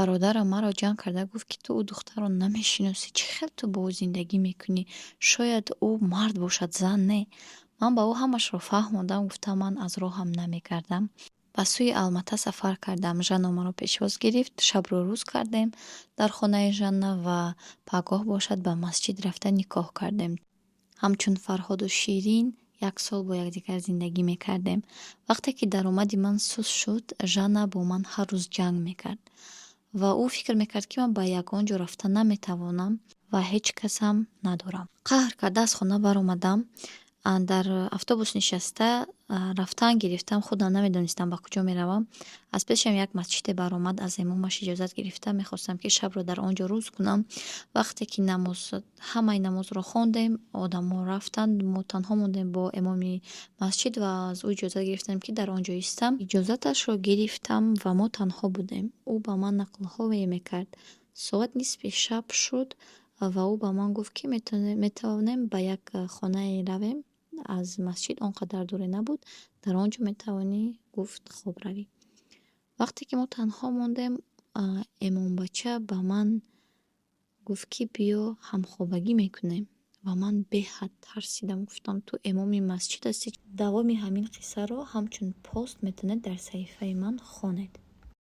Бародарам маро ҷанг карда гуфт, ки ту ӯ духтарро намешиносӣ, чӣ хел ту бо ӯ зиндагӣ мекунӣ? Шояд ӯ мард бошад, зан не. Ман ба ӯ ҳамашро фаҳмондам, гуфтам, ман аз роҳам намегардам. Ба сӯи Алмата сафар кардам. Жанна маро пешвоз гирифт, шабро рӯз кардем дар хонаи Жанна ва пагоҳ бошад, ба масҷид рафта никоҳ кардем. Ҳамчун Фарҳоду Ширин як сол бо якдигар зиндагӣ мекардем. Вақте ки даромади ман суст шуд, Жанна бо ман ҳар рӯз ҷанг мекард ва ӯ фикр мекард, ки ман ба ягон ҷо рафта наметавонам ва ҳеҷ касам надорам. Қаҳр карда аз хона баромадам, дар автобус нишаста рафтан гирифтам, худам намедонистам, ба куҷо меравам. Аз пешам як масҷиде баромад, аз имомаш иҷозат гирифта, мехостам, ки шабро дар он ҷо рӯз кунам. Вақте ки намоз, ҳамаи намозро хондем, одамо рафтанд, мо танҳо мондем бо имоми масҷид ва аз ӯ иҷозат гирифтам, ки дар он ҷо истам. Иҷозаташро гирифтам ва мо танҳо будем. Ӯ ба ман нақлҳое мекард. Соат нисфи шаб шуд ва ӯ ба ман гуфт, ки метавонем ба як хонае равем, аз масҷид он қадар дуре набуд, дар он ҷо метавонӣ, гуфт, хоб равӣ. Вақте ки мо танҳо мондем, имомбача ба ман гуфт, ки биё, ҳамхобагӣ мекунем, ва ман беҳад тарсидам, гуфтам, ту имоми масҷид ҳастӣ. Давоми ҳамин қиссаро ҳамчун пост метавонед дар саҳифаи ман хонед.